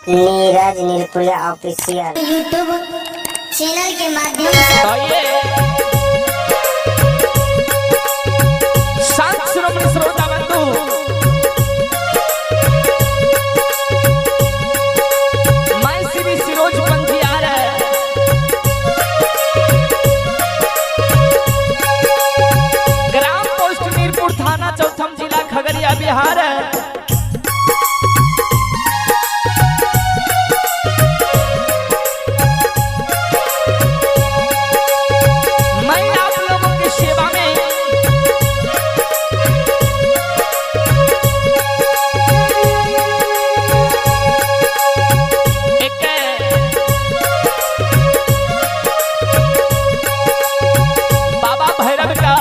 Neeraj Nirpuriya official YouTube channel के माध्यम से तो ये संत श्रोमणी श्रोता बंधु, मैं श्री सिरोज पंजियार है। ग्राम पोस्ट मीरपुर, थाना चौथम, जिला खगड़िया, बिहार है। मैं आप लोगों की सेवा में एक बाबा भैरव का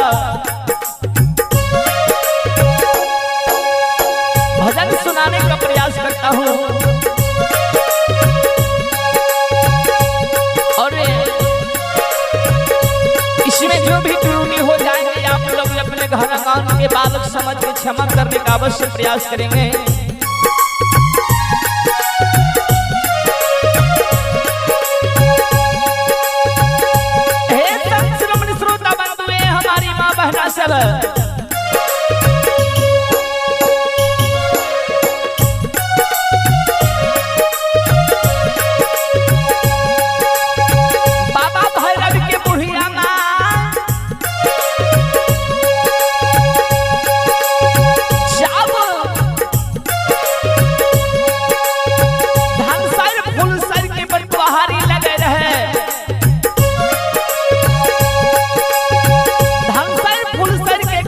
भजन सुनाने का प्रयास करता हूं और इसमें जो भी त्रुटि हो जाएंगे आप लोग अपने घर आंगन के बालक समझ के क्षमा करने का अवश्य प्रयास करेंगे। हे संत श्रोमणी श्रोता बंधुएं, हमारी माँ बहना सब, बाबा भैरव के बुढ़िया माँ जब धनसर फूलसर के बटवारी लगे रहे, धनसर फूलसर के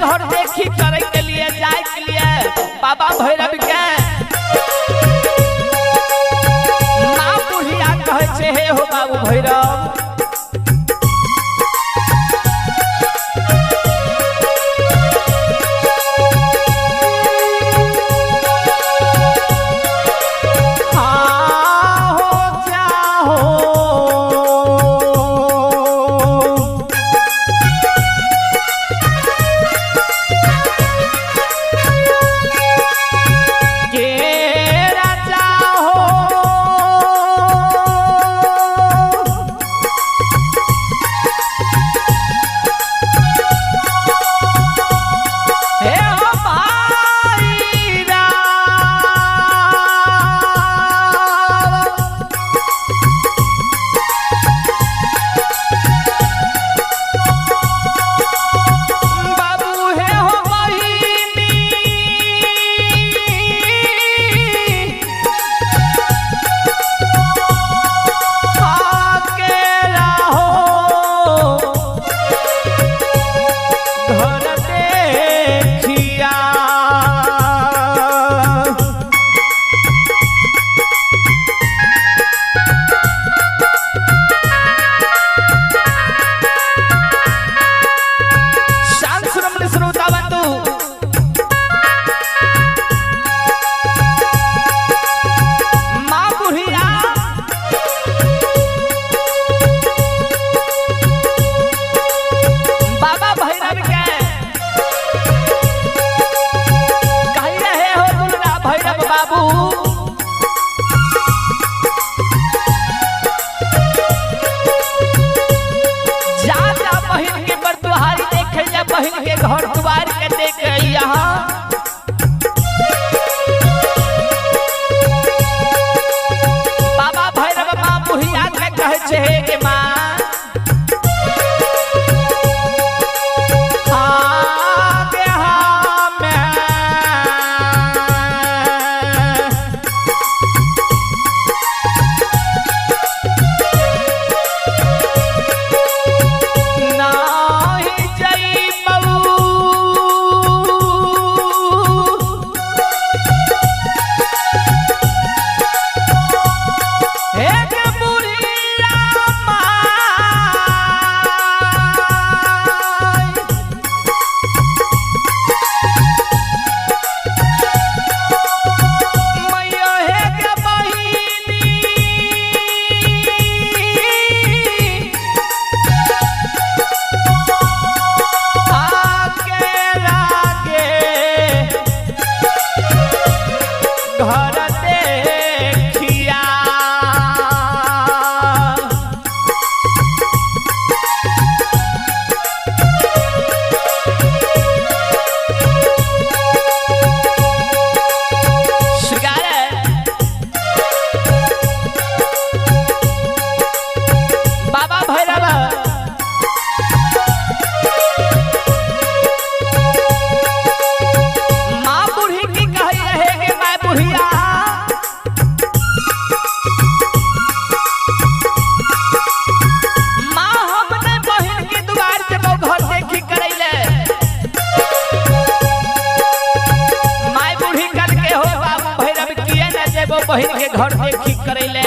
घर देखी करैले।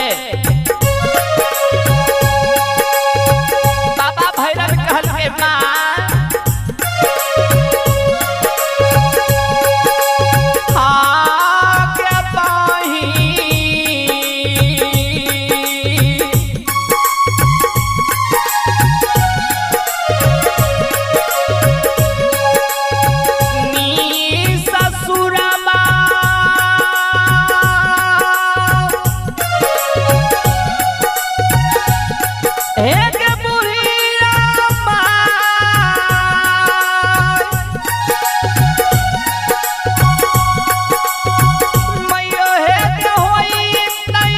बाबा भैरव कहल के माँ आके बहिन नी ससुरमा एक बुढ़िया माय मैयो हे के होई तई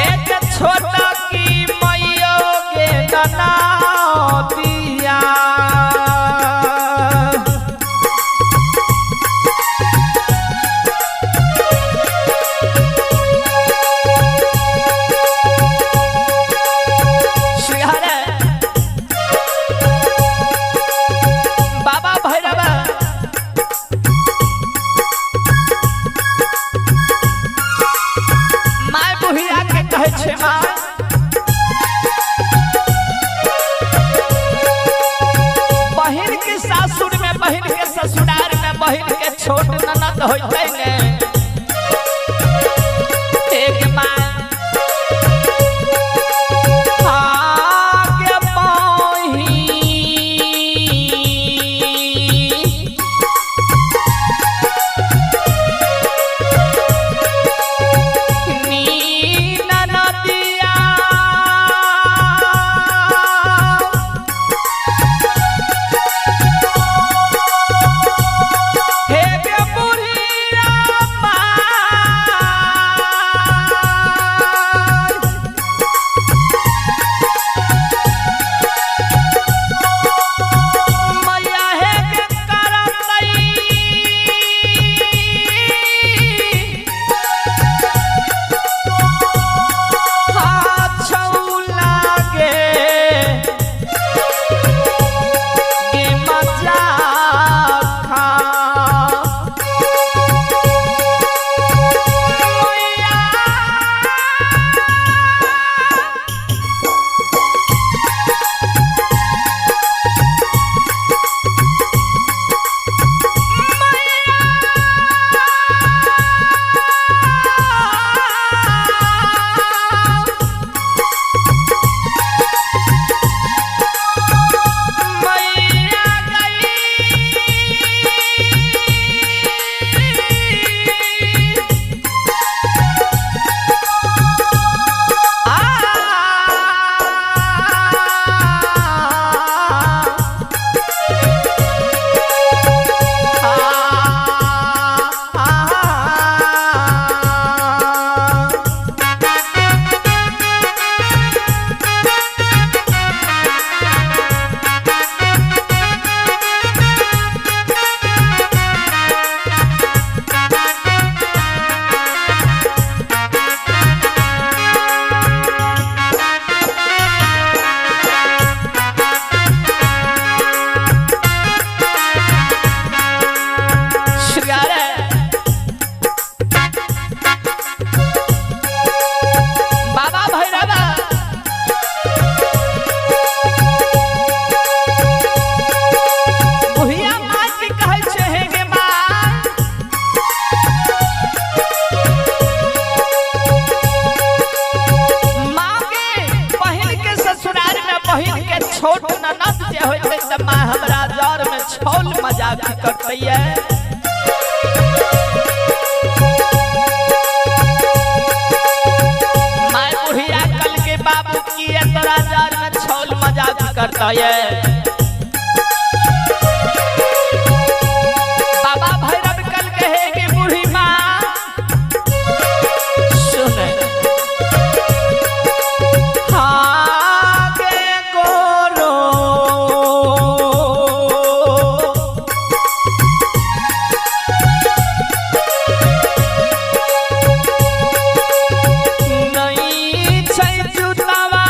एक छोटा की मैयो के ननादिया। श्रीहरे बाबा भैरव माय बुढ़िया के कहै छै माँ बहिन के सासुर में बहिन के ससुराल में बहिन के छोट ननद होइतै ने। एक माँ आगे बहिन नी ननदिया हे गे बुढ़िया माय मैया हे गे करतई छौ लागे गे मजा खा मैया मैया गई आ श्रीहरे बाबा भैरव बुढ़िया माय के कहै छै हे गे माय माँ के बहिन के ससुराल में बहिन के छोट ननद जे होय छै तऽ माँ हमरा जर में छौल मजाक करतैये। माय बुढ़िया कल के बाबू की तोरा जर में छौल मजाक करतैये। बाबा भैरव कल कहे के बूढ़ी माँ सुन आगे गोरो नहीं छै जुतावा।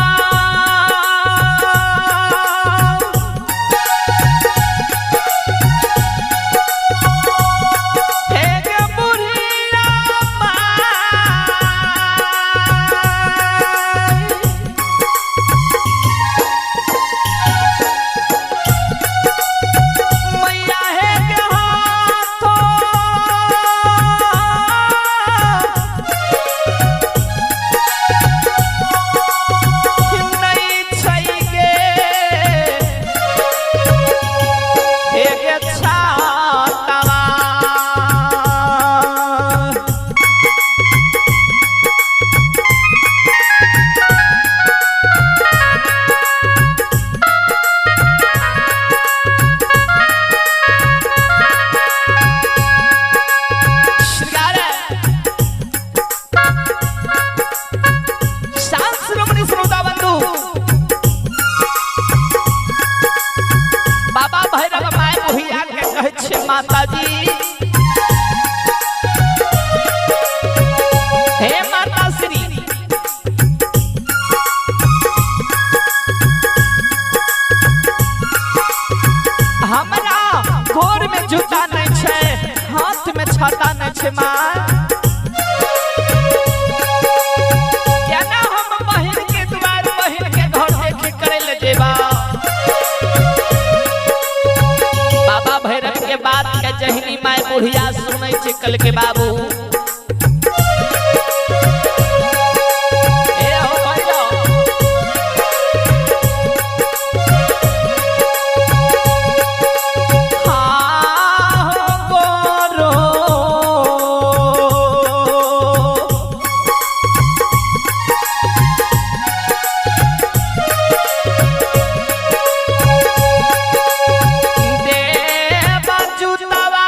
छै माताजी, हे माता श्री, हमरा गोर में जूता नहीं छै, हाथ में छाता नहीं छै माँ, केना हम बहिन के द्वार बहिन के घर देखे करे ले जेबा। बाबा भैरव के बात के जहनी माय बुढ़िया सुनै छै, कल के बाबू ए हो भैरव, हाँ गोरो देव जुतवा,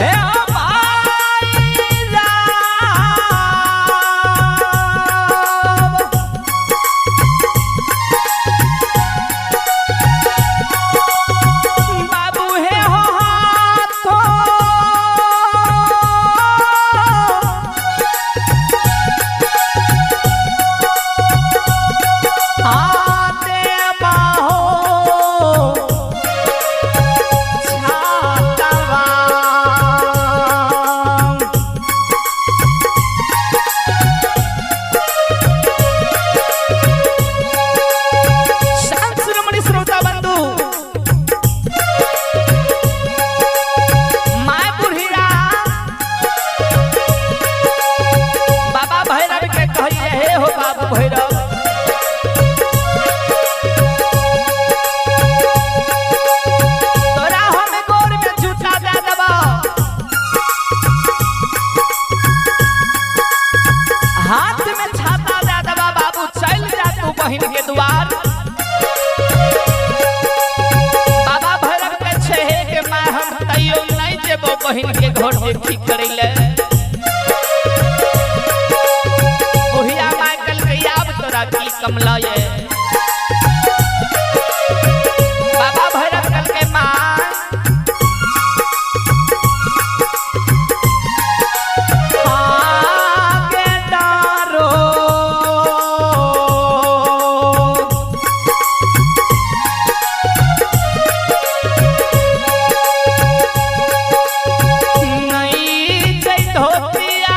हे भाईराव, बाबू हे हो हाथो, आते बाहो छातवा। शांत श्रोमणी श्रोता बंधु, my बुढ़िया बाबा भैरव के कहिए, हे हो बाबू भैरव, तोरा हम गोर में जूता दे देबो, हाथ में छाता दे देबो, बाबू चल जा तू बहिन के द्वार। बाबा भैरव के छे के माँ हम तैयो नहीं जेबो बहिन के घर देखी करे ले। बुढ़िया माँ कहलकै आब तोरा की कमला ये। बाबा भैरव कहलकै माँ आगे डारो, नहीं छै धोतिया,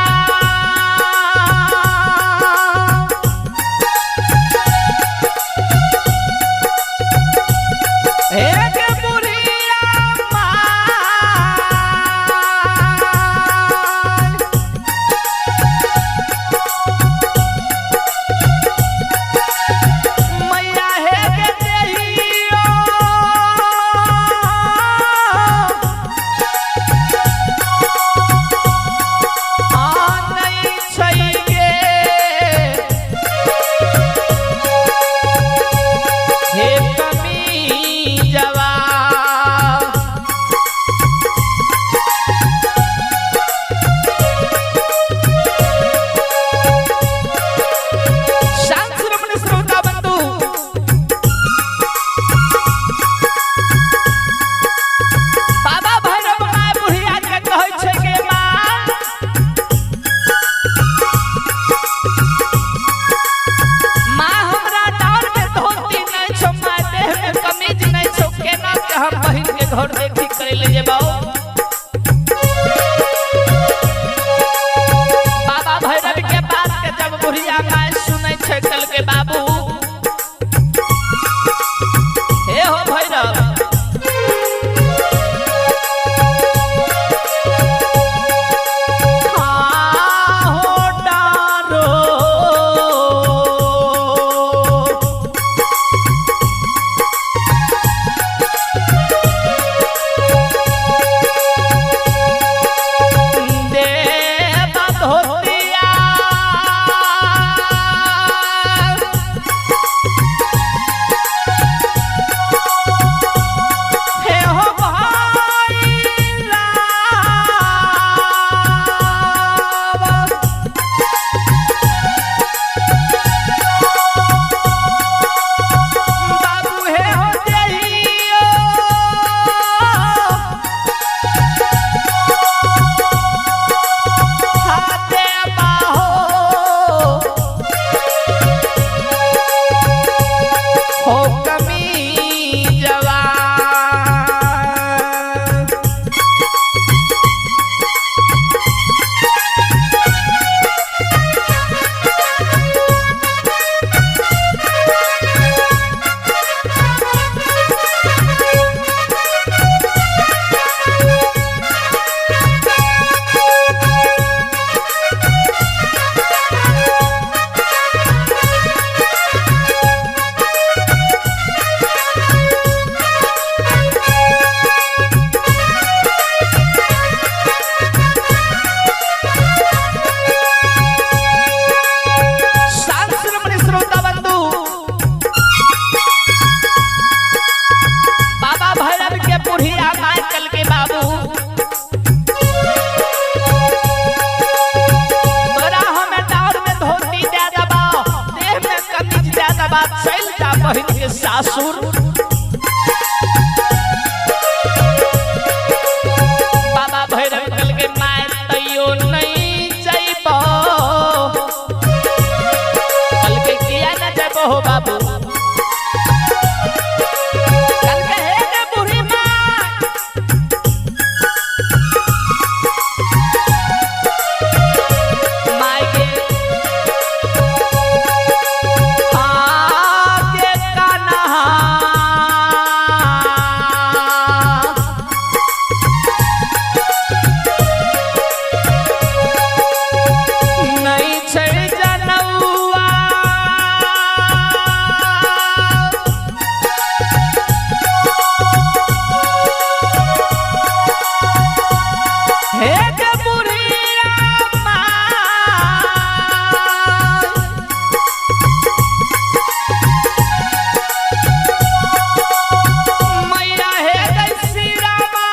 चल जा बहिन के सासुर। बाबा भैरव कल के माय तैयो नहीं जइबो। कल के किया न जइबो हो बाबू। कल के हे गे बूढ़ी माँ, माय के आगे कन्हा नहीं छै जनौआ, हे गे बुढ़िया माय, मैया हे गै श्रीरामा,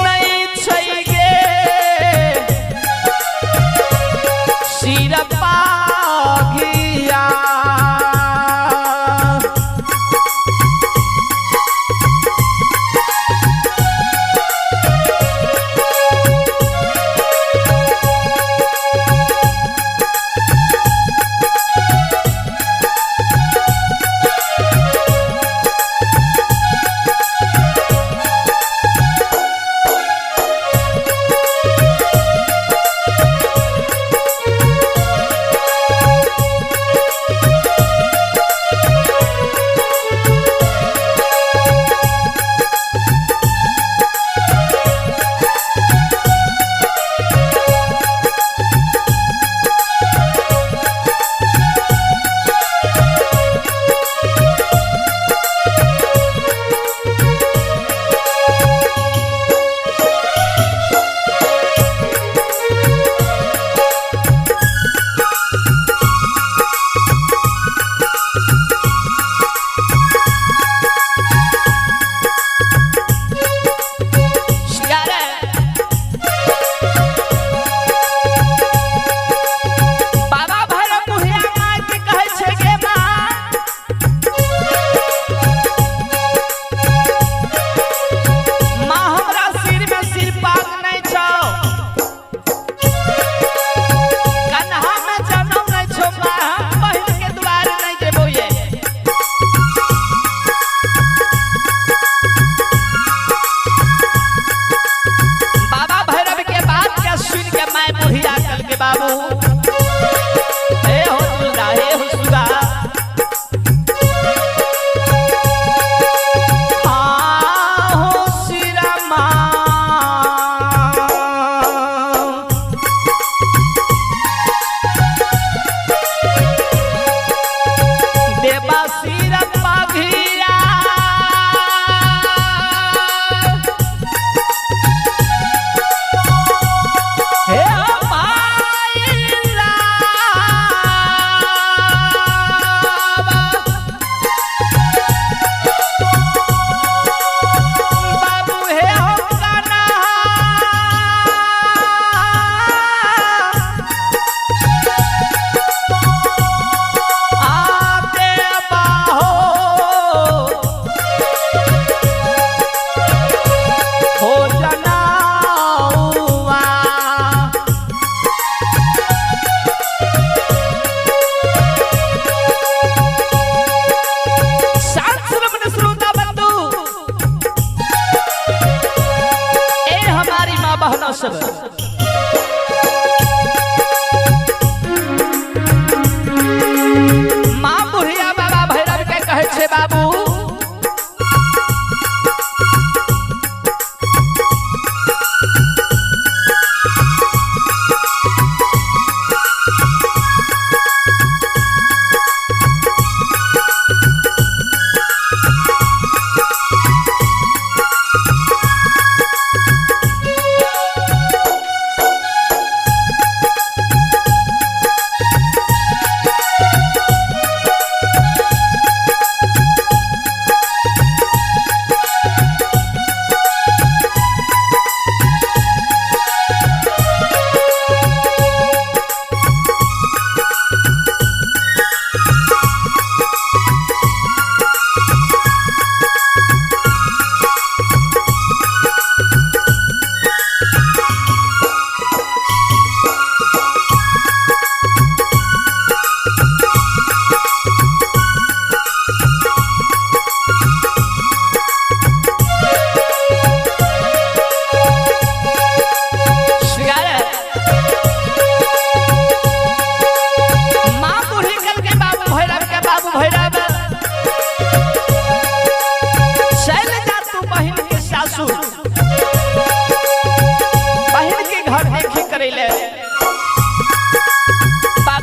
नहीं छै गे सिरपा घिया। सियारे। बाबा भैरव बुढ़िया माय के कहै छै गे माँ, माँ हमरा सिर में सिर पाग नहीं छौ, कन्हा में जनौ नहीं छौ, माँ हम बहिन के दुआर नहीं जेबौ ये। बाबा भैरव के बात के सुन के मैं बुढ़िया कल के बाबू, हे हो दुल्हा हे हो सुगा, हाँ हो श्री रामा, देवा सिर पघिया, हे भाई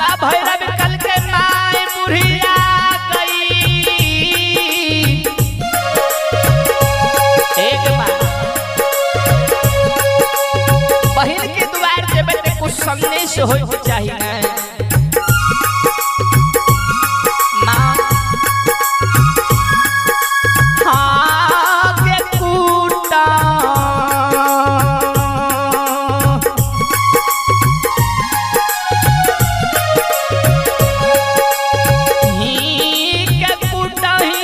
बाबा भैरव कल के माय बुढ़िया गई। एक बार बहिन के द्वार जेबे ते कुछ संदेश होय के चाही ना। माँ हाँ के कूटा ही के कुटही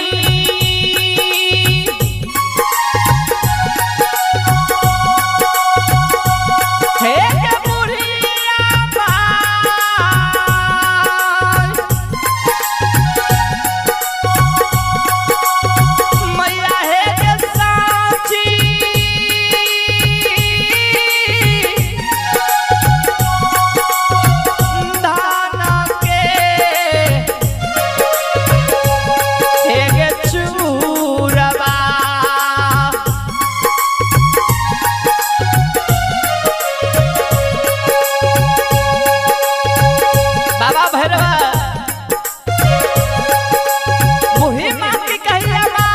हे के बुढ़िया बाई, मैया हे के साची धान के हे गे चूरवा। बाबा भैरवा मुही माँ की कहिया माँ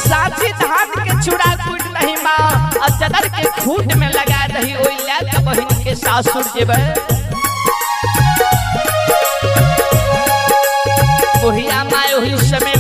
साची धान के चूड़ा कूट नहीं माँ और चदर के खूट में लगा रही ओई ला के बहिन के सासुर जेबै। बुढ़िया माँ ओही समय